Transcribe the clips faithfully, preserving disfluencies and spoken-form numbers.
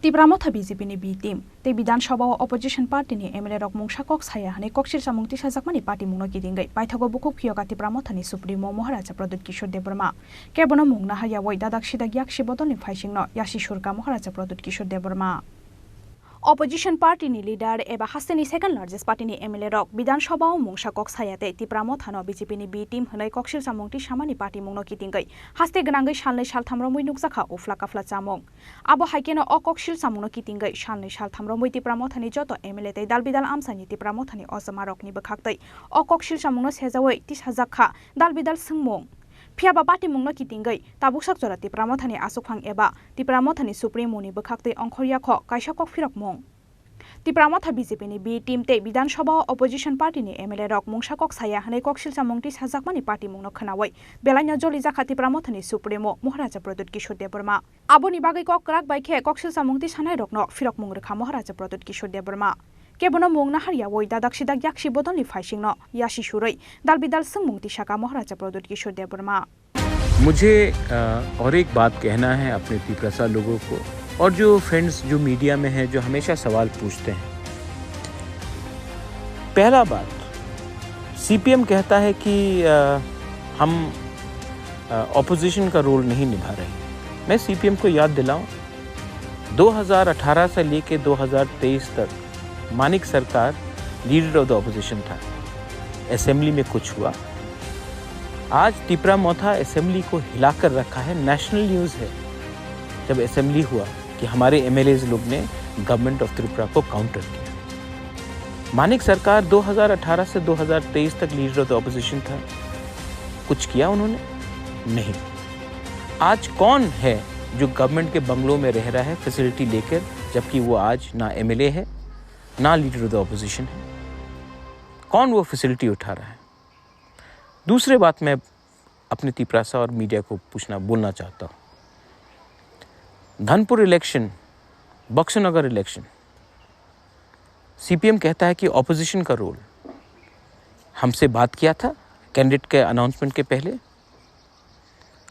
Tipra Motha B J P ni B team tei Bidhan Sabha o opposition party ni M L A rok mungsa kok saya hwnwi koksil samung tisajakmani patimungno kitingwi paithago bukhuk phiyoga Tipra Motha ni Supremo Maharaja Pradyut Kishore Debbarma. Kebono mung naharyawi dadak sidak yaksi bodolni phaisingno yasi surka Maharaja Pradyut Kishore Debbarma. Opposition party ni leader eba hasteni second largest party ni M L A rok Bidhan Sabha o mungsa kok saya tei Tipra Motha no B J P ni B team hwnwi koksil samung tisamani patimungno kitingwi haste gwnangwi salnwi saltham romwi nukjakha ufla kafla chamung. Abo hai kheno o koksil samungno kitingwi salnwi saltham romwi Tipra Mothani joto M L A tei dal bidal amchaini Tipra Mothani ojomarokni bwkhaktwi o koksil samungno sejawi tisajak kha dal bidal swngmung. Phiyaba patimungno kitingwi tabuksak jora Tipra Mothani aswkphang eba Tipra Mothani Supremo ni bwkhaktwi ongkhorya kho kaisa kok phirokmung. Tipra Motha B J P ni B team tei Bidhan Sabha o opposition party ni M L A rok mungsa kok saya hwnwi koksil samung tisajakmani patimungno khwnawi belaino jolijakha Tipra Mothani Supremo Maharaja Pradyut Kishore Debbarma. Aboni bagwi kok kwrak bai khe koksil samung tisanairokno phirokmung rwkha Maharaja Pradyut Kishore Debbarma. Kebono mung naharyawi dadak sidak yaksi bodolni phaisingno yasi surwi dal bidal swngmung tisaka Maharaja Pradyut Kishore Debbarma. मुझे अ, और एक बात कहना है अपने तिपरासा लोगों को और जो फ्रेंड्स जो मीडिया में हैं, जो हमेशा सवाल पूछते हैं। पहला बात, सीपीएम कहता है कि अ, हम अपोजिशन का रोल नहीं निभा रहे। मैं सीपीएम को याद दिलाऊं, दो हज़ार अठारह से लेके दो हज़ार तेईस तक मानिक सरकार लीडर ऑफ द ऑपोजिशन था। असेंबली में कुछ हुआ, आज तिपरा मोथा असेंबली को हिलाकर रखा है, नेशनल न्यूज़ है। जब असेंबली हुआ कि हमारे एमएलएज लोग ने गवर्नमेंट ऑफ त्रिपुरा को काउंटर किया। मानिक सरकार दो हज़ार अठारह से दो हज़ार तेईस तक लीडर ऑफ द ऑपोजिशन था, कुछ किया उन्होंने? नहीं। आज कौन है जो गवर्नमेंट के बंगलों में रह रहा है फैसिलिटी लेकर, जबकि वो आज ना एमएलए है, ना लीडर ऑफ द ऑपोजिशन है? कौन वो फैसिलिटी उठा रहा है? दूसरे बात मैं अपने तिपरासा और मीडिया को पूछना, बोलना चाहता हूँ। धनपुर इलेक्शन, बक्सनगर इलेक्शन, सीपीएम कहता है कि ऑपोजिशन का रोल। हमसे बात किया था कैंडिडेट के अनाउंसमेंट के पहले,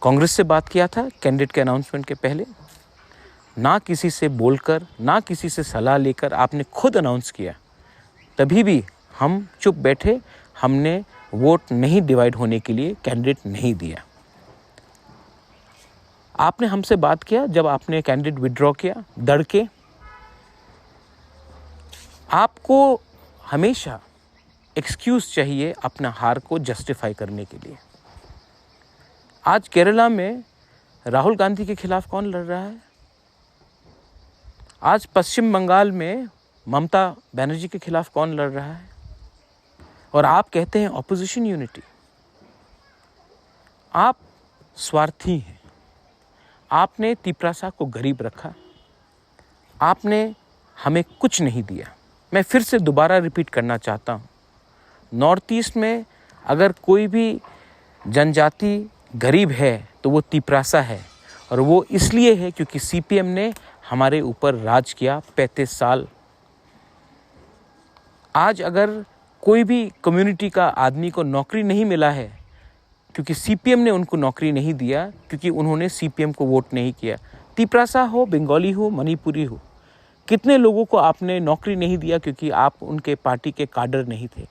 कांग्रेस से बात किया था कैंडिडेट के अनाउंसमेंट के पहले, ना किसी से बोलकर, ना किसी से सलाह लेकर आपने खुद अनाउंस किया, तभी भी हम चुप बैठे, हमने वोट नहीं डिवाइड होने के लिए कैंडिडेट नहीं दिया। आपने हमसे बात किया जब आपने कैंडिडेट विड्रॉ किया, दड़ के। आपको हमेशा एक्सक्यूज चाहिए अपना हार को जस्टिफाई करने के लिए। आज केरला में राहुल गांधी के खिलाफ कौन लड़ रहा है? आज पश्चिम बंगाल में ममता बनर्जी के खिलाफ कौन लड़ रहा है? और आप कहते हैं ऑपोजिशन यूनिटी। आप स्वार्थी हैं। आपने तिपरासा को गरीब रखा, आपने हमें कुछ नहीं दिया। मैं फिर से दोबारा रिपीट करना चाहता हूँ, नॉर्थ ईस्ट में अगर कोई भी जनजाति गरीब है तो वो तिपरासा है, और वो इसलिए है क्योंकि सीपीएम ने हमारे ऊपर राज किया पैंतीस साल। आज अगर कोई भी कम्युनिटी का आदमी को नौकरी नहीं मिला है, क्योंकि सीपीएम ने उनको नौकरी नहीं दिया, क्योंकि उन्होंने सीपीएम को वोट नहीं किया। तिपरासा हो, बंगाली हो, मणिपुरी हो, कितने लोगों को आपने नौकरी नहीं दिया क्योंकि आप उनके पार्टी के काडर नहीं थे?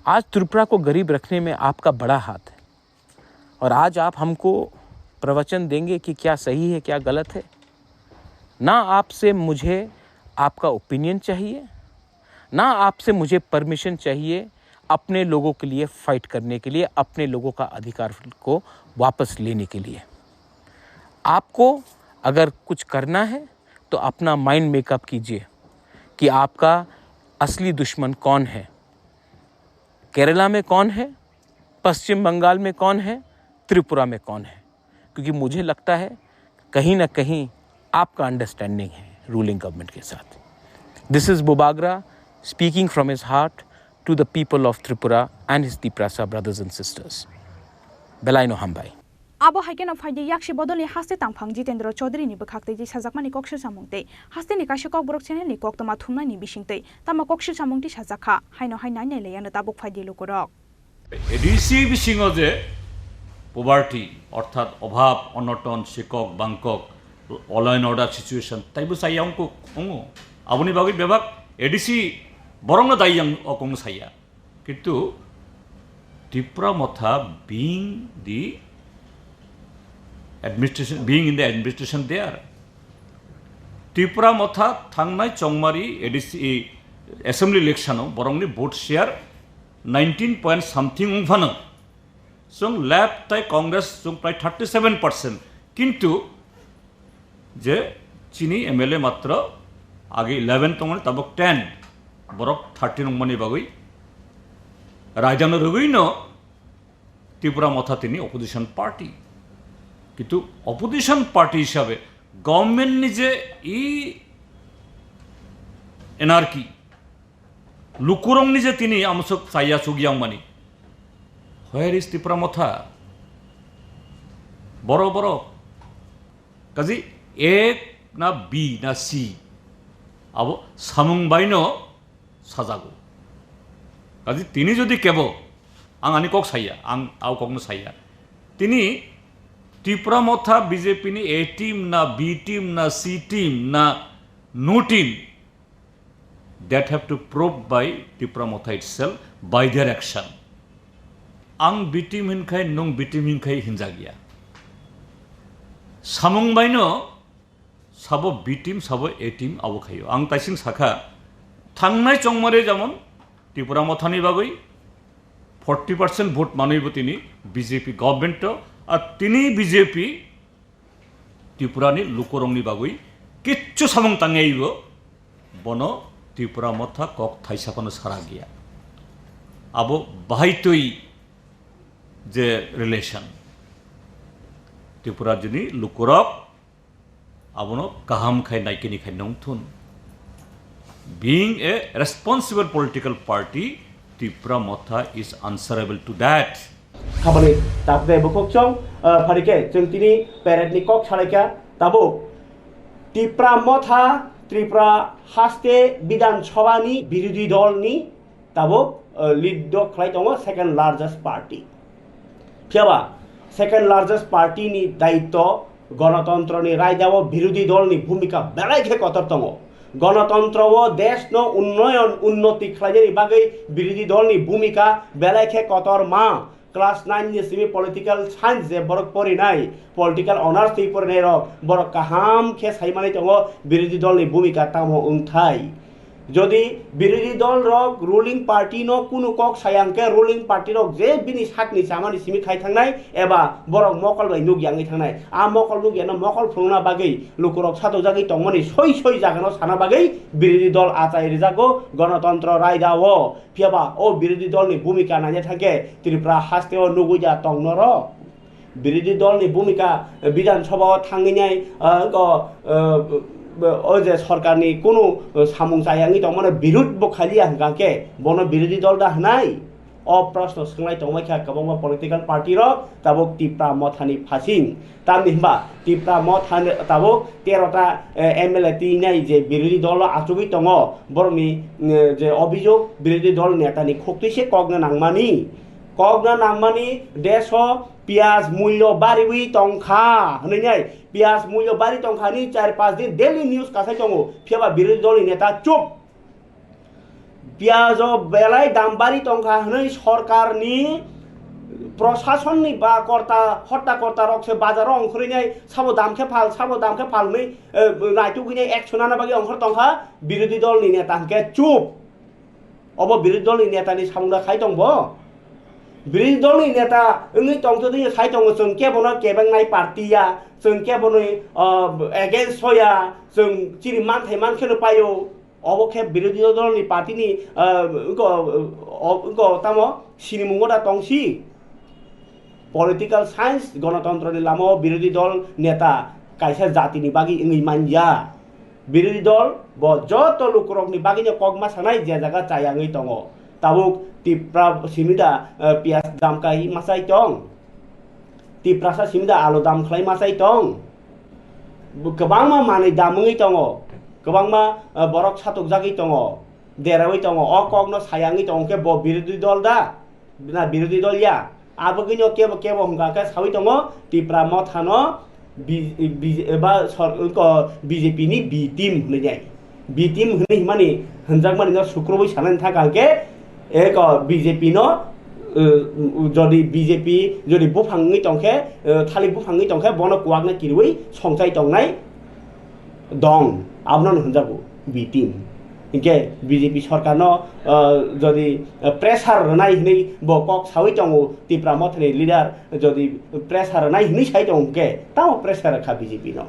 आज त्रिपुरा को गरीब रखने में आपका बड़ा हाथ है। और आज आप हमको प्रवचन देंगे कि क्या सही है, क्या गलत है। ना आपसे मुझे आपका ओपिनियन चाहिए, ना आपसे मुझे परमिशन चाहिए अपने लोगों के लिए फाइट करने के लिए, अपने लोगों का अधिकार को वापस लेने के लिए। आपको अगर कुछ करना है तो अपना माइंड मेकअप कीजिए कि आपका असली दुश्मन कौन है। केरला में कौन है, पश्चिम बंगाल में कौन है, त्रिपुरा में कौन है, क्योंकि मुझे लगता है कहीं ना कहीं आपका अंडरस्टैंडिंग है रूलिंग गवर्नमेंट के साथ। This is Bubagra speaking from his heart to the people of Tripura and his Tiprasa brothers and sisters. Belaino hambai. Abo hai kheno phaidi yaksi bodolni haste tangphang Jitendra Chaudhary ni bwkhak tei sajakmani koksil samung tei hasteni kaisa kokborok channel ni koktwma thumnani bisingtwi tamo koksil samung tisajak kha, haino hai nai nai laiano tabuk phaidi lukurok. ADC বিসিংহ যে পভার্টি অর্থাৎ অভাব অনটন শিকক বাংকক law and order situation taibo chaya wngkuk wngo. Aboni bagwi bebak A D C borokno dayi yang o kongno saya. Kintu Tipra Motha being the administration, being in the administration there, Tipra Motha thangnai chongmari A D C assembly election o borokni vote share nineteen point something wngphano, chwng left tai Congress chwng prai thirty seven percent, kintu je chini M L A matro age eleven tongmani, tabuk ten, borok thirteen wngmani bagwi raidano rwgwino Tipra Motha tini opposition party. Kintu opposition party hisabe government ni je i anarchy, lukurokni je tini amsuk chaya chuk yang mani, where is Tipra Motha? Boro boro kaji A na B na C abo samung baino sajago. Kaji tini jodi kebo, ang ani kok saya, ang au kokno saya. Tini Tipra Motha B J P ni A team na B team na C team na no team, that have to prove by Tipra Motha itself by their action. Ang B team hinkhai, nung B team hinkhai hinjagya. Samung baino sabo B team, sabo A team abo khaio. Ang taising sakha, thangnai chongmare jamon Tipra Mothani bagwi forty percent vote manwi bo tini B J P government to, a tini B J P Tripura ni lukurokni bagwi kichu samung tangyaibo, bono Tipra Motha kok thaisa phano sara giya. Abo bahai twi je relation, Tripura jini lukurok abono kaham khai naikini khai nongthun. Being a responsible political party, Tipra Motha is answerable to that. Habani tapde bukhuk chong, ah, pharike chwng tini parade ni kok salaikha. Tabuk Tipra Motha, Tripura haste Bidhan Sabha ni birodhi dol ni tabuk, ah, lead do khlai tongo second largest party. Phiyaba second largest party ni daitto gonotontro ni raida o birodhi dol ni bhumika belai khe kotor tongo. Gonotontro o desh no unnoyon, unnoti khlainani bagwi birodhi dol ni bhumika belai khe kotor ma. Class nine ni simi political science je borok porinai, political honours twi porinai rok, borok kaham khe sai manai tongo birodhi dol ni bhumika tamo wngthai. Jodi birodhi dol rok ruling party no kunu kok saya hwnkhe ruling party rok je bini sakni chamani simi khai thangnai eba borok mokol bai nukya wngwi thangnai, a mokol nukya no mokol phunukna bagwi lukurok satokjagwi tongmani soi soi jaga no sana bagwi birodhi dol achai rijago gonotontro raida o. Phiyaba o birodhi dol ni bhumika naina thangkhe Tripura haste o nugwi da tong norok. Birodhi dol ni bhumika, eh, Bidhan Sabha o thangwi nai, eh, go, eh, o je sorkar ni kunu, eh, samung chayangwi tongmano birud bo khaliya hwnkha khe bono birodhi dol da hwnai? O proshno swnglai tongmai kha kwbangma political party rok tabuk Tipra Motha ni phasing. Tamni hwnba Tipra Motha ni tabuk tero ta, eh, M L A twi nai je birodhi dol o achugwi tongo, borok ni, eh, je obhijog birodhi dol neta ni khuktwi se kok na nangmani. Kok na nangmani desh o piyaj mulyo bariwi tongkha hwnwi nai, piyaj mulyo bari tongkha hwnwi char panch din daily news kasai tongo, phiyaba birodhi dol ni neta chup. Piyaj o belai dam bari tongkha hwnwi sorkar ni, proshasonni ba korta, hotta korta rok se bazar o ongkhorwi nai, sabo dam khe phal, sabo dam khe phal hwnwi, eh, naitugwi nai action nana bagwi ongkhor tongkha, birodhi dol ni neta hwnkhe chup. Obo birodhi dol ni neta ni samung da khai tong bo? Birodhi dol ni neta wngwi tongtho dei sai tongo, chwng kebono kebengnai party ya, chwng keboni, ah, against o ya, chwng chini manthai man kheno paio. Obo khe birodhi dol ni party ni, ah, wngko, o, wngko tamo sinimungo da tongsi. Political science, gonotontro ni lama o birodhi dol neta kaisa jati ni bagwi wngwi manya. Birodhi dol bo joto lukurok ni bagwi no kok ma sanai je jaga chaya wngwi tongo. Tabuk Tipra simi da, eh, piyaj dam kai ma chai tong. Tiprasa simi da alu dam khlai ma chai tong. Bo kwbangma manwi dam wngwi tongo. Kwbangma, eh, borok satokjagwi tongo. Derawi tongo. O kok no saya wngwi tongo khe bo birodhi dol da? Na birodhi dol ya? Abagwino kebo kebo hwnkha khe sawi tongo, Tipra Mothano B-, B-, ba sor-, ko B J P ni B team hinwi jai. B team hinwi himani hinjakmani no sukrubui sanani thangkha hwnkhe, eko B J P no, eh, jodi B J P jodi buphang wngwi tongkhe, eh, thalik buphang wngwi tongkhe bono kuwakna kiriui songchai tongnai dong, abono hinjago B team. Hinkhe B J P sorkarno, eh, jodi, eh, pressure rwnai hinwi bo kok saui tongo Tipra Mothani leader, jodi pressure rwnai hinwi sai tongo hinkhe tamo pressure rwkha B J P no.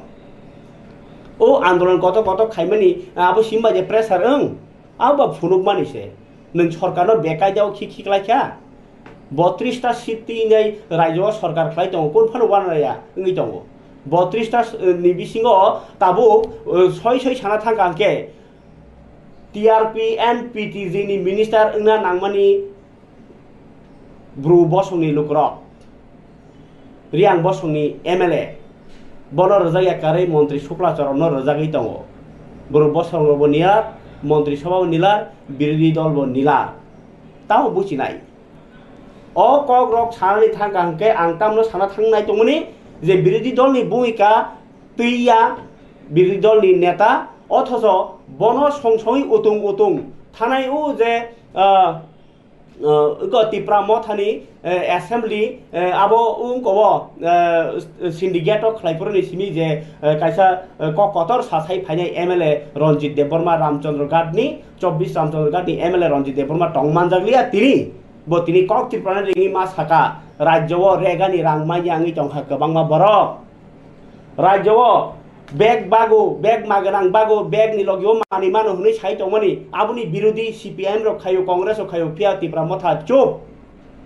O andolon kotor kotor khaimani, abo simba je pressure wng, abo ba phunukmani se. Nwng sorkarno bekaidao khi khiklaikha. Botris ta seat twi nai raijo o sorkar khlai tongo, kun phano uanarya wngwi tongo. Botris ta, eh, ni bisingo tabuk, eh, soi soi sana thangkha hwnkhe T R P and P T G ni minister wngna nangmani Bru bosongni lukurok, Riang bosongni M L A, bono rwjakya karwi montri Sukla Charanno rwjagwi tongo. Bru bosongo bo nilar, montri sobha bo nilar, birodhi dol bo nilar. Tamo buchinai. O kok rok sanani thangkha hwnkhe ang tamno sana thangnai tongmani je birodhi dolni bhumika twiya birodhi dolni neta, othocho bono song songwi utung utung thanai o je, ah, ah, iko Tipra Mothani, eh, assembly, eh, abo wngkobo, eh, syndicate o khlai phuruni simi je, eh, kaisa, eh, kok kotor sasai phainai M L A Ranjit Debbarma Ramchandra Ghat ni, chobbish Ramchandra Ghat ni M L A Ranjit Debbarma tong manjakliya tini. Bo tini kok Tripura ni ringwi ma saka, rajyo o regani rang manya wngwi tongkha kwbangma borok. Rajyo o bag bago, bag maganang bago, bag ni logi o manwi mano hwnwi sai tongmani, aboni birodhi C P I M rok khaio, Congress rok khaio, phiya Tipra Motha chup.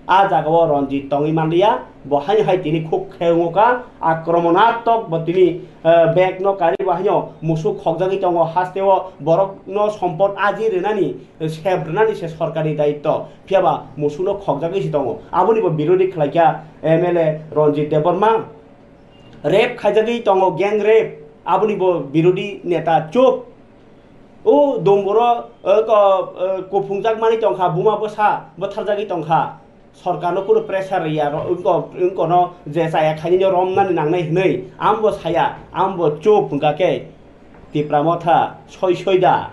A jaga o Ranjit tongwi manliya, bo haino hai tini khuk khe wngkha, akramonatok bo tini, eh, bag no kari bo haino musuk khokjagwi tongo, haste o borok no sompot aji rwnani, sep rwnani se sorkar ni daitto. Phiya ba musuk no khokjagwi se tongo. Aboni bo birodhi khlaikha M L A Ranjit Debbarma. Rape khaijagwi tongo, gang rape. Aboni bo birodhi neta chup. O Domboro, eh, ko, eh, kuphungjak mani tongkha, buma bwsa bwtharjagwi tongkha. Sorkarno kunu pressure riya, ro-, wngko-, wngkono je chaya khainino romnani nangnai hwnwi. Ambo saya, ambo chup hwnkha khe Tipra Motha soi soi da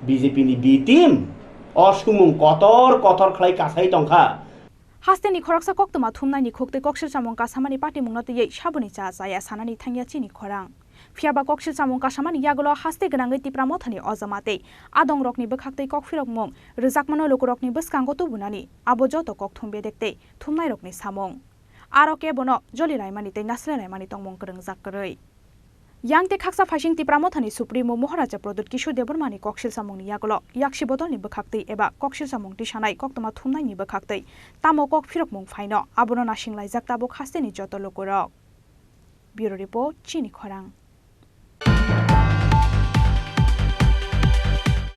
B J P ni B team. O sumung kotor kotor khlai kasai tongkha. Hasteni khoroksa koktwma thumnaini khuktwi koksil chamung kasamani patimungno twiwi saboni cha chaya sanani thangya chini khorang. Phiyaba koksil chamung kasamani yagulo haste gwnangwi Tipra Mothani ojama tei adongrokni bwkhaktwi kokphirokmung rwjakmano lukurokni bwskango tubunani abo joto kokthum bedektwi thumnairokni samung. Aro kebono joli raimani tei nasle raimani tongmung kwrwngjak kwrwi. Yang tei khaksa phaising Tipra Mothani Supremo Moharaja Pradyut Kishore Debbarmani koksil chamungni yagulo yaksi bodolni bwkhaktwi eba koksil chamung tisanai koktwma thumnaini bwkhaktwi tamo kok phirokmung phaino abono nasinglaijak tabuk hasteni joto lukurok. Bureau Report, Chini Khorang.